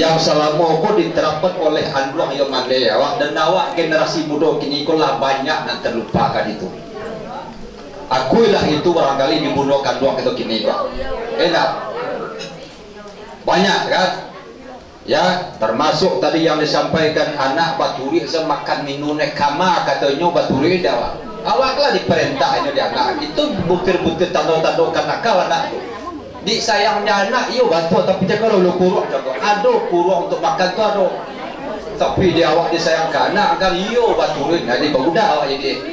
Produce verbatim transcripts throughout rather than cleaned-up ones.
Yang salamo ko diterapkan oleh anduang yo mandeh awak, dan awak generasi mudo kini ko lah banyak nan terlupakan itu. Akuilah itu barangkali di bundo kanduang kito kini ko. Enak. Banyak kan? Ya, termasuk tadi yang disampaikan anak baturuik se makan minum ne kama katonyo baturuik dah awak. Awak lah diperintah inyo di anak. Itu butir-butir tando-tando kanakal anak tu. Dik sayangnya anak, iyo batua, tapi jago lo kuruang jago. Ado kuruang untuk makan tu ado. Tapi di awak disayangkan anak kan, iyo baturuik, jadi babudak awak jadi.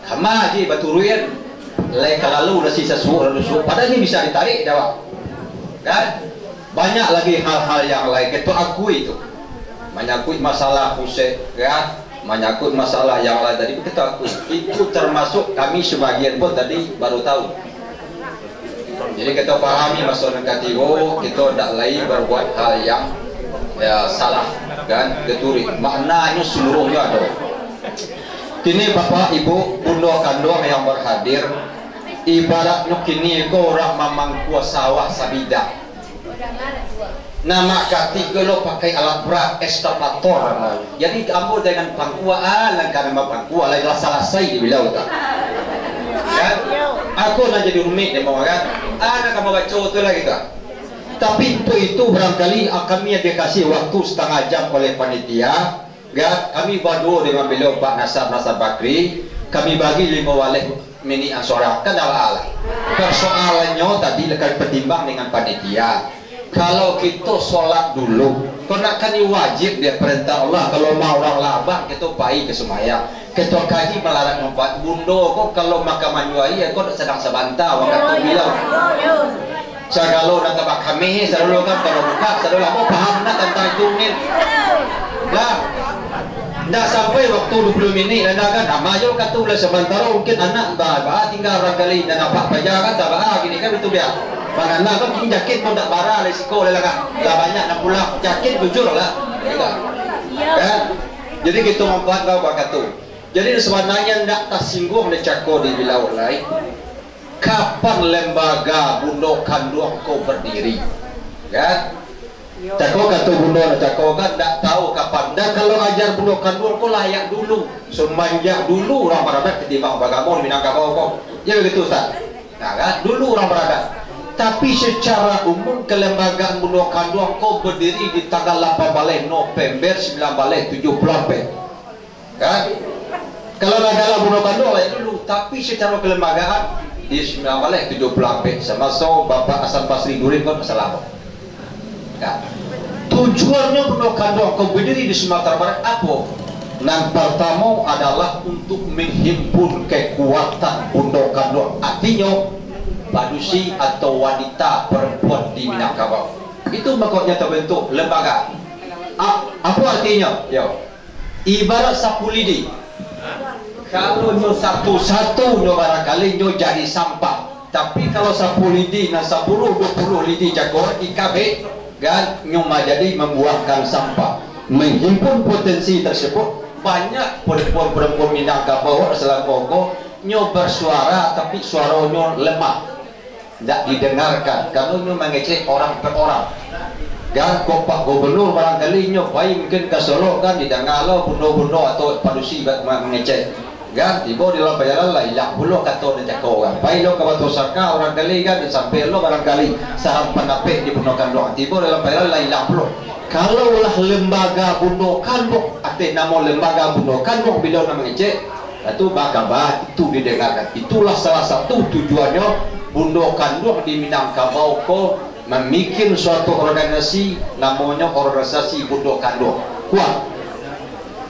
Kama ji baturuik, lai kalalu nasi sasuak lalu suak. Padahal ni bisa ditarik di awak. Kan? Banyak lagi hal-hal yang lain. Kita akui tu. Manyangkut masalah pusat, kan? Manyangkut masalah yang lain tadi, kita akui. Itu termasuk kami sebagian pun tadi baru tahu. Jadi kita pahami maso nan katigo, kita ndak lai berbuat hal yang, ya, salah, kan? Keturik. Maknanya seluruhnya ada. Kini Bapak, Ibu, Bundo Kanduang yang berhadir, ibaratnya kini ko urang mamangkua sawah sabidang. Nah, mak katik ko lo pakai alat berat, eskavator. Jadi, ambo dengan pangkua, ah, langkah nama pangkua, lah jelas salasai di bilau tu. Kan? Aku nak jadi rumik dia mau kan? Ah, nak kamu baca tu lagi tu. Tapi untuk itu barangkali, ah, kami dikasih waktu setengah jam oleh panitia. Kan? Kami baduo dengan beliau Pak Nasar, Nasar Bakri, kami bagi limo baleh minik ansorak, kan dak baa lah. Persoalannyo tadi lah kami pertimbang dengan panitia. Kalau kito solat dulu, kau nak kan wajib dia perintah Allah, kalau mau urang labang kito pai ka sumayang. Kito kaji malarat manfaat bundo ko, kalau makan manjuai, ko dak sadang sabanta, wakatu bilang. Sagalo nan tabakami, sadolo kan, kalau buka, sadolo ambo paham nak tantang itu, Min. Lah, ndak sampai waktu dua puluh minik, lah, kan, nama jo katu lah, samantaro mungkin anak ba, ba, tinggal barangkali, ndak nampak paja kan, tabaa, gini kan, itu dia. Mangana kan, kini jaket pun ndak bara, lah, siko, lah, kan. Lah, banyak nak pulang, jaket jujur lah. Kan? Jadi, kita manfaat kau bakatu. Jadi, sebenarnya ndak tasingguang dek cako di bilau lai. Kapan lembaga Bundo Kanduang ko berdiri? Kan? Cako kato Bundo, cako kan ndak tahu kapan. Dan kalau ajar Bundo Kanduang ko layak dulu, semenjak dulu urang baradat ketimbang bagamo di Minangkabau ko. Ya begitu, Ustaz? Nah, kan? Dulu urang baradat. Tapi secara umum kelembagaan Bundo Kanduang ko berdiri di tanggal lapan baleh November sembilan baleh tujuh puluh ampek. Kan? Kalau lah dalam Bundo Kanduang lah dulu, tapi secara kelembagaan di sembilan baleh tujuh puluh ampek, samaso Bapak Hasan Basri Durin pun masalah. Kan? Tujuannyo Bundo Kanduang ko berdiri di Sumatera Barat apo? Nan pertamo adalah untuk menghimpun kekuatan Bundo Kanduang, artinyo padusi atau wanita perempuan di Minangkabau. Itu makanya terbentuk lembaga. A-, apo artinyo? Yo. Ibarat sapu lidi. Kalau nyo satu-satu nyo barangkali nyo jadi sampah. Tapi kalau sapu lidi nan sapuluah, duo puluah lidi jago dikabek, kan, nyo manjadi mambuangkan sampah. Menghimpun potensi tersebut, banyak perempuan-perempuan Minangkabau selama ko nyo bersuara tapi suaronyo lemah. Ndak didengarkan, karano nyo mangecek orang per orang. Kan, kok Pak Gubernur barangkali nyo pai mungkin ka Solok kan, didanga lo bundo-bundo atau padusi ba-, ma-, mangecek. Kan, tibo di dalam pajalan lah ilang pulo kato nan cako urang. Pai lo ka Batu Saka urang kali kan, sampai lo barangkali salam pandapek di Bundo Kanduang. Tibo di dalam pajalan lah ilang pulo. Kalau lah lembaga Bundo Kanduang, ateh namo lembaga Bundo Kanduang bilo nan mangecek, Nah, tu bakaba, itu didengarkan. Itulah salah satu tujuannyo Bundo Kanduang di Minangkabau ko mamikin suatu organisasi, namonyo Organisasi Bundo Kanduang. Kuat.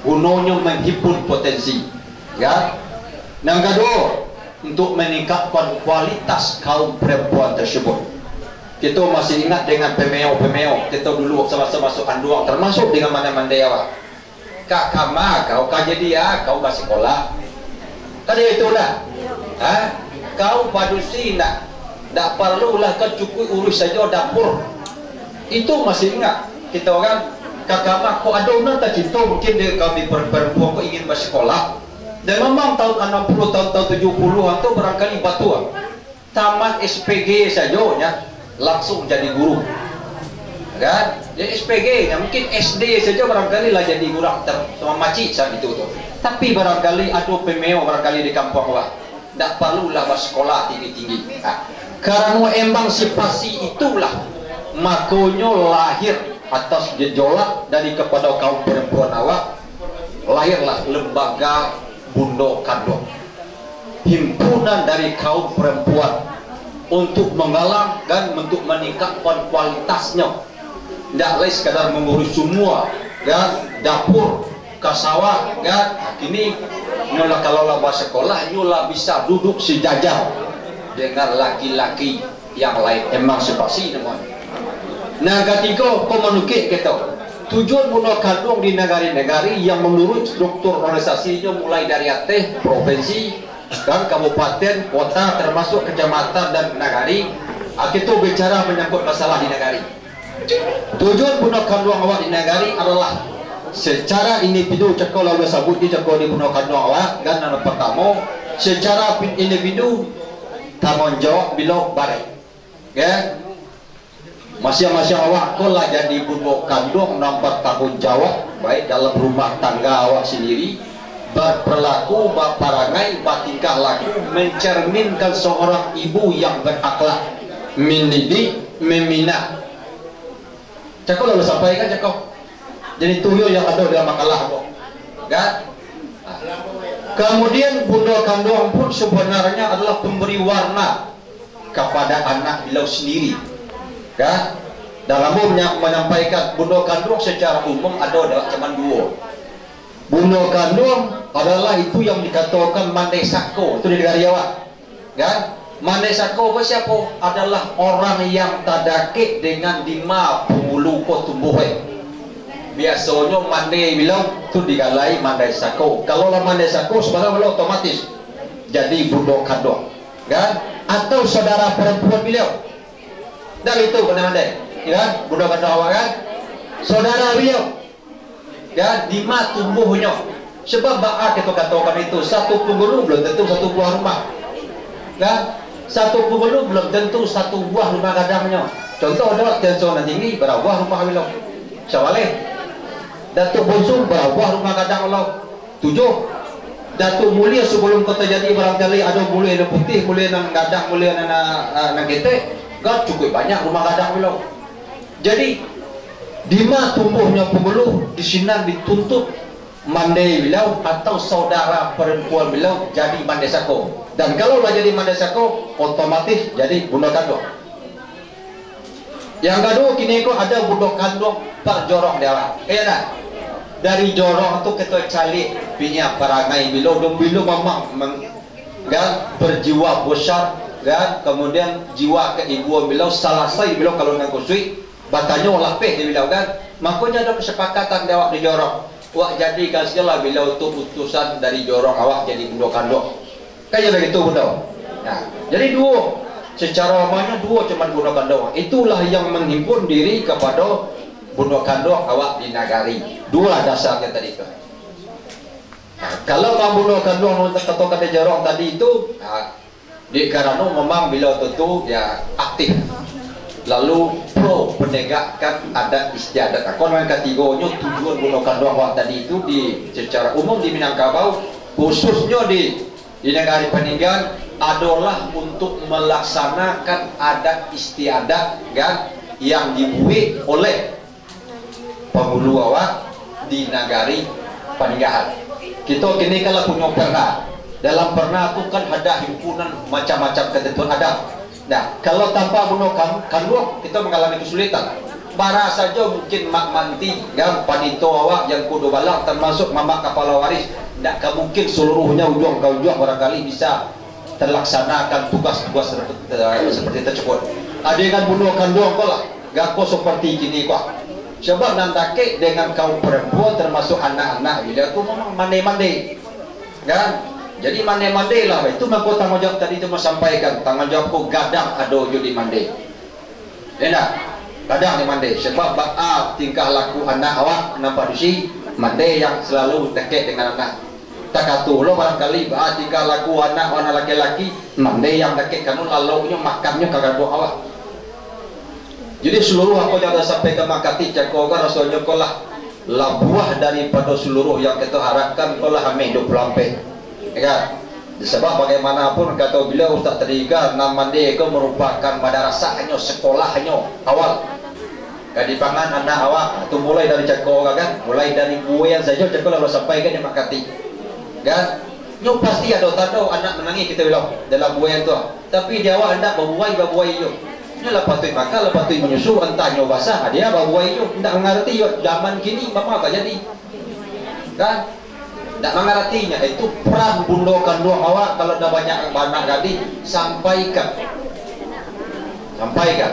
Gunonyo menghimpun potensi. Ya. Nan kaduo, untuk meningkatkan kualitas kaum perempuan tersebut. Kito masih ingat dengan pemeo-pemeo kito dulu samaso-maso anduang, termasuk dengan mandeh-mandeh awak. Ka kama kau ka jadi a, kau basikolah. Kan iyo itu lah. Ha? Kau padusi ndak, ndak paralu lah kau cukuik uruih sajo dapur. Itu masih ingat kito kan. Ka kama kau ado nan tacinto mungkin dek kami per-, perempuan ko ingin basikolah. Dan memang tahun anam puluah, tahun, tahun tujuah puluahan tu barangkali batua. Tamat S P G sajo nyo, langsung jadi guru. Kan? Jadi S P G, ya mungkin S D saja barangkali lah jadi urang ter-, mamacik saat itu tu. Tapi barangkali ado pemeo barangkali di kampuang awak. Ndak paralulah basakolah tinggi-tinggi. Nah, karano emansipasi itulah, makonyo lahir atas gejolak dari kepada kaum perempuan awak, lahirlah lembaga Bundo Kanduang. Himpunan dari kaum perempuan untuk menggalang dan untuk meningkatkan kualitasnyo. Ndak lai sekadar mengurus sumua, kan, dapur, ka sawah, kan. Kini, nyo lah, kalau lah basakolah, nyo lah bisa duduk sejajar dengan laki-laki yang lain. Emansipasi namonyo. Nan katigo, ko manukik kito. Tujuan Bundo Kanduang di nagari-nagari yang menurut struktur organisasinyo mulai dari ateh, provinsi, dan kabupaten, kota, termasuk kecamatan dan nagari, ah, kito bicara menyangkut masalah di nagari. Tujuan Bundo Kanduang awak di nagari adalah secara individu, cako lalu sabuik di cako di Bundo Kanduang awak, kan, nan pertamo, secara pi-, individu, tangguang jawab bilo barek. Kan? Masiang-masiang awak ko lah jadi bundo kanduang nan batangguang jawab, baik dalam rumah tangga awak sendiri, berperilaku, berparangai, bertingkah laku, mencerminkan seorang ibu yang berakhlak, mendidik, meminang. Cako lalu sampaikan, cako. Jadi tu yo yang ado dalam makalah ko. Kan? Kemudian bundo kanduang pun sebenarnya adalah pemberi warna kepada anak beliau sendiri. Kan? Dan ambo menya-, menyampaikan, bundo kanduang secara umum ado, ado cuma duo. Bundo kanduang adalah itu yang dikatakan mandai sako, itu di nagari awak. Kan? Mandai sako ko siapo? Adalah orang yang tadakek dengan dima pangulu ko tumbuah, eh. Biasonyo mandai bilang tu digalai mandai sako. Kalau lah mandai sako, sebenarnya otomatis jadi bundo kanduang. Kan? Atau saudara perempuan beliau. Dari itu pandai-pandai, ya kan? Budak-budak awak kan? Saudara beliau, ya, di ma tumbuhnyo? Sebab baa kito katokan itu, satu pungulu belum tentu satu buah rumah. Kan? Satu pungulu belum tentu satu buah rumah gadangnyo. Contoh, Dok, Tianso Nan Tinggi, bara buah rumah beliau? Sabaleh. Datuk Bonsum, bara buah rumah gadang beliau? Tujuh. Datuak Mulia sabalum ko tajadi barangkali ado mulia nan putih, mulia nan gadang, mulia nan, ah, nan ketek, kan cukuik banyak rumah gadang beliau. Jadi, di ma tumbuahnyo pangulu, di sinan dituntut mandai beliau atau saudara parampuan beliau jadi mandai sako. Dan kalau lah jadi mandai sako, otomatis jadi bundo kanduang. Yang kaduo, kini ko ado bundo kanduang par jorong di awak. Iyo ndak? Dari jorong tu kito caliak bana parangai beliau, beliau memang meng-, kan, berjiwa besar, kan, kemudian jiwa keibuan beliau, salasai beliau kalau nan kusuik, batanyo lapeh di beliau, kan. Makonyo ado kesepakatan di awak di jorong. Wak jadikan sajolah beliau tu utusan dari jorong awak jadi bundo kanduang. Kan iyo bagitu, bundo? Nah, jadi duo. Secara amanyo duo cuman bundo kanduang. Itulah yang menghimpun diri kapado bundo kanduang awak di nagari. Duo lah dasarnyo tadi tu. Nah, kalau bundo kanduang nan katokan di jorong tadi tu, nah, dek karano memang beliau tu, tu, ya, aktif. Lalu pro penegakkan adat istiadat. Nah, ko nan katigonyo tujuan bundo kanduang awak tadi tu di secara umum di Minangkabau, khususnyo di di nagari Paninggan adolah untuk melaksanakan adat istiadat, kan, yang dibuek oleh pangulu awak di nagari Paninggahan. Kito kini kan lah punyo perna. Dalam perna tu kan ado himpunan macam-macam ketentuan adat. Nah, kalau tanpa bundo kan-, kanduang, kito mangalami kasulitan. Bara sajo mungkin mak manti, kan, panito awak, jangko duo balah, tamasuk mamak kapalo waris, ndak ka mungkin saluruhnyo ujuang ka ujuang barangkali bisa talaksanakan tugas-tugas seperti, seperti tersebut. Ado kan bundo kanduang ko lah, gako seperti kini ko. Sebab nan dakek dengan kaum perempuan, termasuk anak-anak beliau tu memang mandai-mandai. Kan? Jadi, mandai-mandai lah. Itu mangko tanggung jawab tadi tu masampaikan, tanggung jawab ko gadang ado jo di mandai. Yo ndak? Gadang di mandai. Sebab baa tingkah laku anak awak nan padusi, mandai yang selalu dakek dengan anak. Takato lo barangkali baa tingkah laku anak, anak laki-laki, mandai yang dakek kanu laloknyo makannyo ka gaduah awak. Jadi, saluruah apo yang dah sampaikan Mak Katik cako kan, rasonyo ko lah, lah buah daripado saluruh yang kito harapkan ko lah ameh duo puluah ampek. Ya kan? Sabab bagaimanapun kato baliau, Ustaz tadi kan, nan mande ko marupakan madarasahnyo, sakolahnyo awal. Ka dipangan anak awak, tu mulai dari cako kan, mulai dari buayan sajo cako lah sampaikan di Mak Katik. Kan? Nyo pasti ado tando anak manangih kito bilang dalam buayan tu. Tapi di awak handak babuai, babuai jo. Nyo lah patuik makan, lah patuik manyusu, antah nyo basah, dia babuai jo. Ndak mangarati jo. Zaman kini, mama tak jadi. Kan? Ndak mangarati nyo. Itu peran bundo kanduang awak, kalau dah banyak anak tadi, sampaikan. Sampaikan.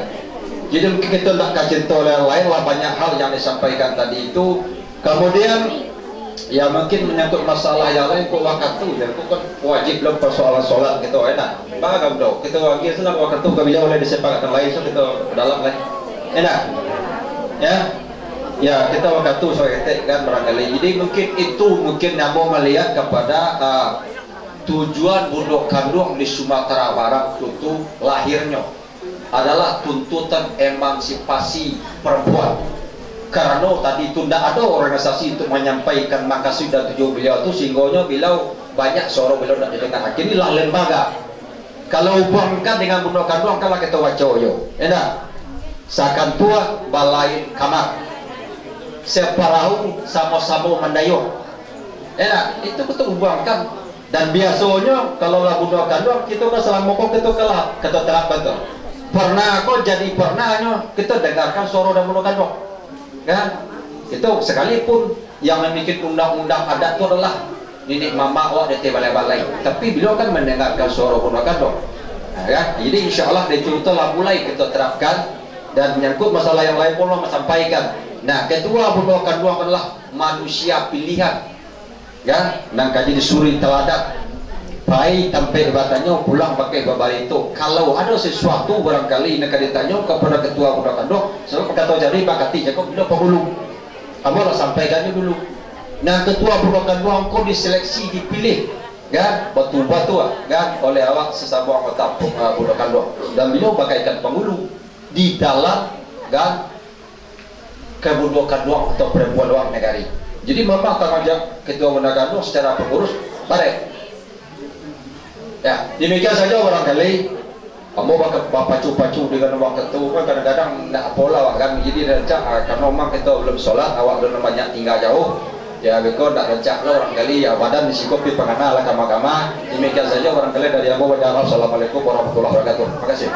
Jadi, mungkin kito ndak ka carito lain-lain lah, banyak hal yang disampaikan tadi itu. Kemudian, ya, mungkin manyangkut masalah yang lain, kok wakatu, ya, kok kan wajib dalam persoalan solat gitu, enak. Paham dong? Kita lagi senang wakatu ka beliau oleh disepakatan lain, so kita dalam lain. Enak. Ya. Ya, kita wakatu so etek kan barangkali. Jadi mungkin itu, mungkin namo melihat kepada, ah, tujuan bundo kanduang di Sumatera Barat itu tu lahirnyo adalah tuntutan emansipasi perempuan. Karano tadi tu ndak ado organisasi untuk manyampaikan makasih dan tujuan baliau tu, sehinggonyo baliau banyak suaro baliau ndak didengar. Kini lah lembaga. Kalau hubungkan dengan bundo kanduang, kan lah kito baco jo. Indak? Sakantua balain kamar. Saparahu samo-samo mandayuah. Indak? Itu kito hubungkan. Dan biasonyo, kalau lah bundo kanduang, kito kan salamo ko kito kalah, kito terapkan tu. Pernah ko jadi pernah nyo, kito dengarkan suaro dari bundo kanduang. Kan? Kito sekalipun yang mambuek undang-undang adat tu adalah niniak mamak awak di ateh balai-balai. Tapi baliau kan mandangarkan suaro bundo kanduang. Nah, kan? Jadi insya Allah dari tu lah mulai kito terapkan. Dan manyangkut masalah yang lain pun lah sampaikan. Nah, ketua bundo kanduang adalah manusia pilihan. Kan, nan ka jadi suri taladan. Pai tampek batanyo, pulang pakai babarito. Kalau ado sasuatu barangkali nan ka ditanyo kapado ketua bundo kanduang, sabab kato jadi bakati cako bilo pangulu. Ambo lah sampaikan dulu. Nan ketua bundo kanduang ko diseleksi, dipilih, kan, batu-batu, kan, oleh awak sasamo anggota, ah, bundo kanduang. Dan baliau bagaikan pangulu di dalam, kan, ka bundo kanduang atau perempuan luar nagari. Jadi, mama tanggung jawab ketua bundo kanduang secara pengurus, barek. Ya, demikian saja barangkali. Ambo baka-, bapacu-pacu dengan waktu tu, kan kadang-kadang ndak apolah, kan. Jadi, rancak, ah, karena memang kita belum sholat, awak belum banyak tinggal jauh. Ya, beko ndak rancak lah barangkali, ya, badan di siko pi pangana lah kama-kama. Demikian saja barangkali dari ambo, wassalamualaikum warahmatullahi wabarakatuh. Terima kasih.